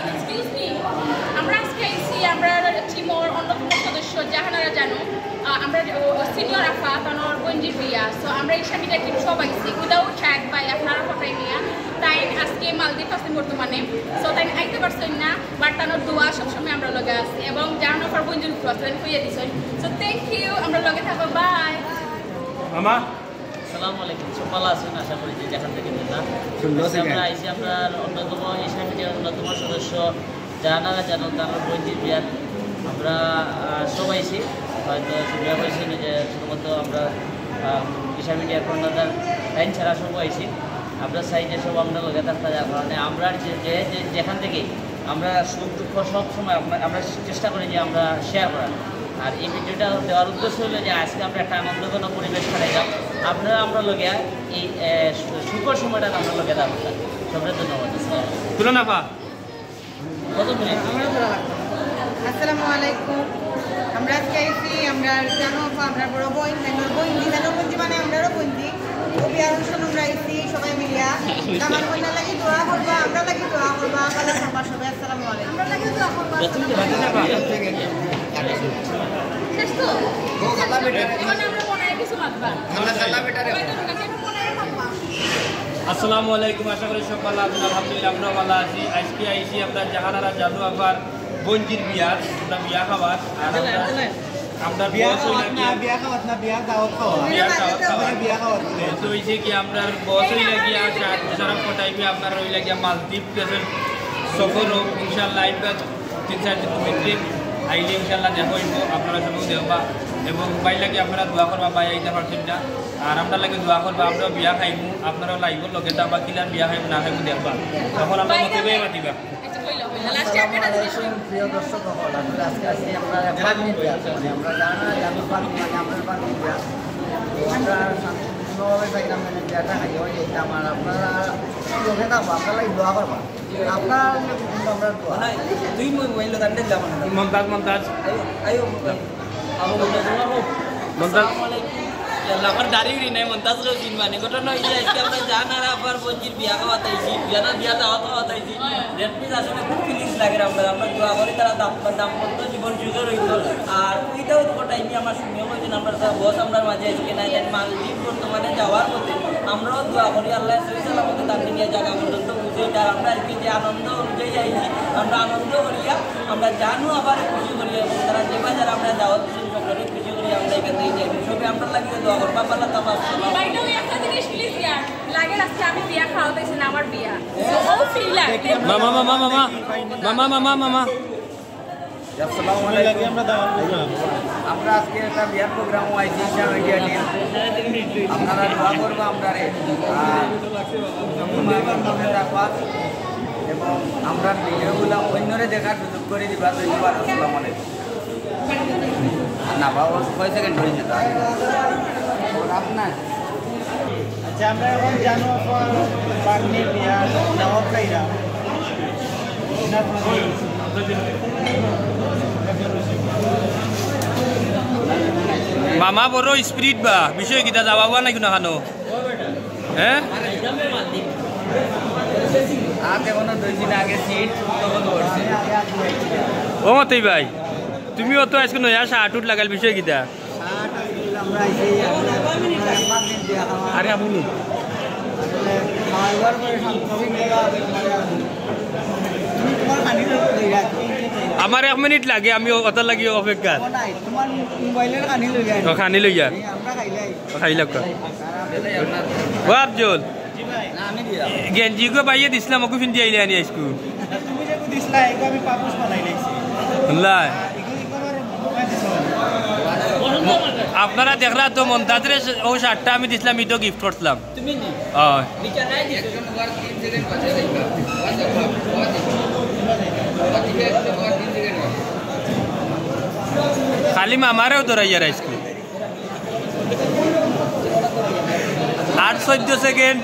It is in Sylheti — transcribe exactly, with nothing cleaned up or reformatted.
Excuse me, আমরা আজকে আইছি আমরা টিমর অন্যতম সদস্য জাহানারা জানু। আহ, আমরা সিনিয়র আফা তানোর বইনজির বিয়া। সো আমরা ঈশা মিডিয়া টিম সব আইছি উইদাউট শাহেদ ভাই, আপনারা কথাই নিয়া। তাইন আজকে মালদ্বীপ আছইন বর্তমানে। সো তাইন আইতে পারছইন না, বাট তানোর দোয়া সবসময় আমরার লগে আছে এবং জাহানারা আফার বইনজির উপর আছে, তাইন কইয়া দিছইন। সো থ্যাংক ইউ, আমরার লগে থাকো, বাই। মামা। আসসালামু আলাইকুম, সব ভালা আছইন? আশা করি যে যেখান থেকে না। আজকে আমরা আইছি, আমরা অন্যতম, ঈশা মিডিয়ার অন্যতম সদস্য জাহানারা জানু তানোর বইনজির বিয়াত। আমরা, আহ, সব আইছি, হয়তো শুক্রিয়া পাইছি যে শুধুমাত্র আমরা, আহ, ঈশা মিডিয়ার কর্ণধার লাইন ছাড়া সব আইছি। আমরা চাই যে সব আমরার লগে থাকতা, যার কারণে আমরা যে, যে, যে, যেখান থেকে আমরা সুখ দুঃখ সব সময় আমরা, আমরা চেষ্টা করি যে আমরা শেয়ার করার। আর এই ভিডিওটা দেওয়ার উদ্দেশ্য হলো যে আজকে আমরা একটা আনন্দঘন পরিবেশ কাটাইলাম। আপনারা আমরার লগে এই, এ, সু-, সুখর সময়টা আমরার লগে থাকতা। সবরে ধন্যবাদ। তুলনা পা। কত মিনিট? আসসালামু আলাইকুম। আমরা আজকে আইছি, আমরা জানু আফা, আমরার বড় বইন, তানোর বইনজি, তানোর বইনজি মানে আমরারও বইনজি। ও বিয়ার অনুষ্ঠান আমরা আইছি সবাই মিলিয়া। দামান্দ কইন্যার লাগি দোয়া করবা, আমরার লাগি দোয়া করবা, ভালা থাকবা সবাই। আসসালামু আলাইকুম। আমরার লাগি দোয়া করবা। শেষ তো? এখন আমরা মনে হয় কিছু মাতবা। আসসালামু আলাইকুম, আশা করি সব ভালা আছইন। আলহামদুলিল্লাহ, আমরাও ভালা আছি। আজকে আইছি আমরা জাহানারা জানু আফার বইনজির বিয়াত, আমরা বিয়া খাওয়াত। আর আমরা, আমরা বিয়া বস খাওয়াত অইলা না, কি বিয়া খাওয়াত না, বিয়ার দাওয়াত খাওয়াত। বিয়ার দাওয়াত খাওয়াত। বিয়া খাওয়াত। তো অইছে কি, আমরার বস অইলা গিয়া, আর মোশাররফ কটাইবে, আপনার অইলা গিয়া মালদ্বীপ গেছইন সফরো, ইনশাআল্লাহ আইবা তিন চার দিন ভিতরে, আইলে ইনশাআল্লাহ দেখা অইবো, আপনারা সবও দেখবা এবং ভাইর লাগি আপনারা দোয়া করবা, ভাই আইতা পারছইন না, আর আমরার লাগি দোয়া করবা, আমরাও বিয়া খাইমু, আপনারাও লাইভর লগে থাকবা, কিলান বিয়া খাইমু না খাইমু দেখবা, তখন আমরার মতলবে মাতিবা। আচ্ছা, কইলো, কইলো। লাস্টে একটা জিনিস কইলো। প্রিয় দর্শক অকল, আসলে আজকে আছি আমরা বার্মিংহামে আছি, মানে আমরা জাহানারা জানু আফার, মানে আমরা বার্মিংহামে আছি। তো আমরা শান্তিপূর্ণভাবে পাইলাম, মানে বিয়াটা খাইয়া অইছে, আমার আপনারা লগে থাকবা, আপনারা দোয়া করবা। আপনারা কিন্তু আমরা দোয়া। না, তুই মই মোবাইল দোকান দেখলাম না। মন্তাজ, মন্তাজ। আইও, আইও, মন্তাজ। আবু মন্তাজ, তোমার হোক। মন্তাজ। আসসালামু আলাইকুম। আল্লাহ, আমার দাড়ি উড়ি নাই, মন্তাজ রশিদ মানে। ঘটনা অইছে, আজকে আমরা জাহানারা আফার বইনজির বিয়া খাওয়াত আইছি, বিয়া না, বিয়া দাওয়াত খাওয়াত আইছি। রেডমিস আসলে খুব ফিলিংস লাগে আমরা, আমরা দোয়া করি তারা দাম-, দাম্পত্য জীবন সুখের অইতো। আর উইদাউট কটাইনি আমার শুনিয়া কইছেন, আমরা তার বস আমরার মাঝে আজকে নাই, তাই মালদ্বীপ বর্তমানে যাওয়ার পথে। আমরাও দোয়া করি আল্লাহ সহি সালামতে তাকে নিয়ে জায়গা পর্যন্ত পৌঁছে। আর আমরা আজকে যে আনন্দ অনুযায়ী আইছি, আমরা আনন্দ করিয়া, আমরা জানু আফারে খুশি করিয়া এবং তারা যে বাজার আমরা দাওয়াত দিচ্ছেন সকলে খুশি করিয়া আমরা এখান থেকে যাই। সবে আমরার লাগি দোয়া করবা, আল্লাহ তাআলা। By the way, একটা জিনিস প্লিজ ইয়ার, লাগে আজকে আমি বিয়া খাওয়াত আইছি না, আমার বিয়া। So, ও ফিল লাগে। মামা, মামা, মামা, মামা, মামা, মামা। আসসালামু আলাইকুম। আমরা আজকে একটা বিয়ার প্রোগ্রামো আইছি, ঈশা মিডিয়া টিম। আপনারা দোয়া করবা আমরারে। আর এবং আমরার ভিডিওগুলা অন্যরে দেখার সুযোগ করি দিবা। ধন্যবাদ। আসসালামু আলাইকুম। না বাবা, কয় সেকেন্ড ধরে যেতে হবে। আপনার আচ্ছা, আমরা এখন জানু আফার বার্মিংহামে বিয়া দাওয়াত খাইরা। মামা বড় স্পিরিট বা, বিষয় কিতা যাওয়া হওয়া নাই কোনো খানো? হ্যাঁ? আর দেখো না, দুই দিন আগে সিট দখল করছে। ও মতই ভাই, তুমি অত আজকে নয়া শার্ট উট লাগাইল, বিষয় কিতা? আরে আপনি। আমার এক মিনিট লাগে, আমি অত লাগি অপেক্ষা। ও, খানি লইয়া। ও, খাইলাম। ও, আফজল। গেঞ্জি গো বাইয়ে দিছিলাম, ওকে ফিন্দি আইলে আনি আইসকু। তুমি যে দিছিলা, এগু আমি পাপোশ বানাই লাইছি। লাই। এগু, এগু আমার মোবাইল দিছো। আপনারা দেখরা তো মন্তাজরে ও শার্টটা আমি দিছিলাম, ইটো গিফট করছিলাম। তুমি নি? অয়। নিচে নাই দিছো। খালি মামারেও ধরাইয়া রাখছি। আর চৌদ্দ সেকেন্ড।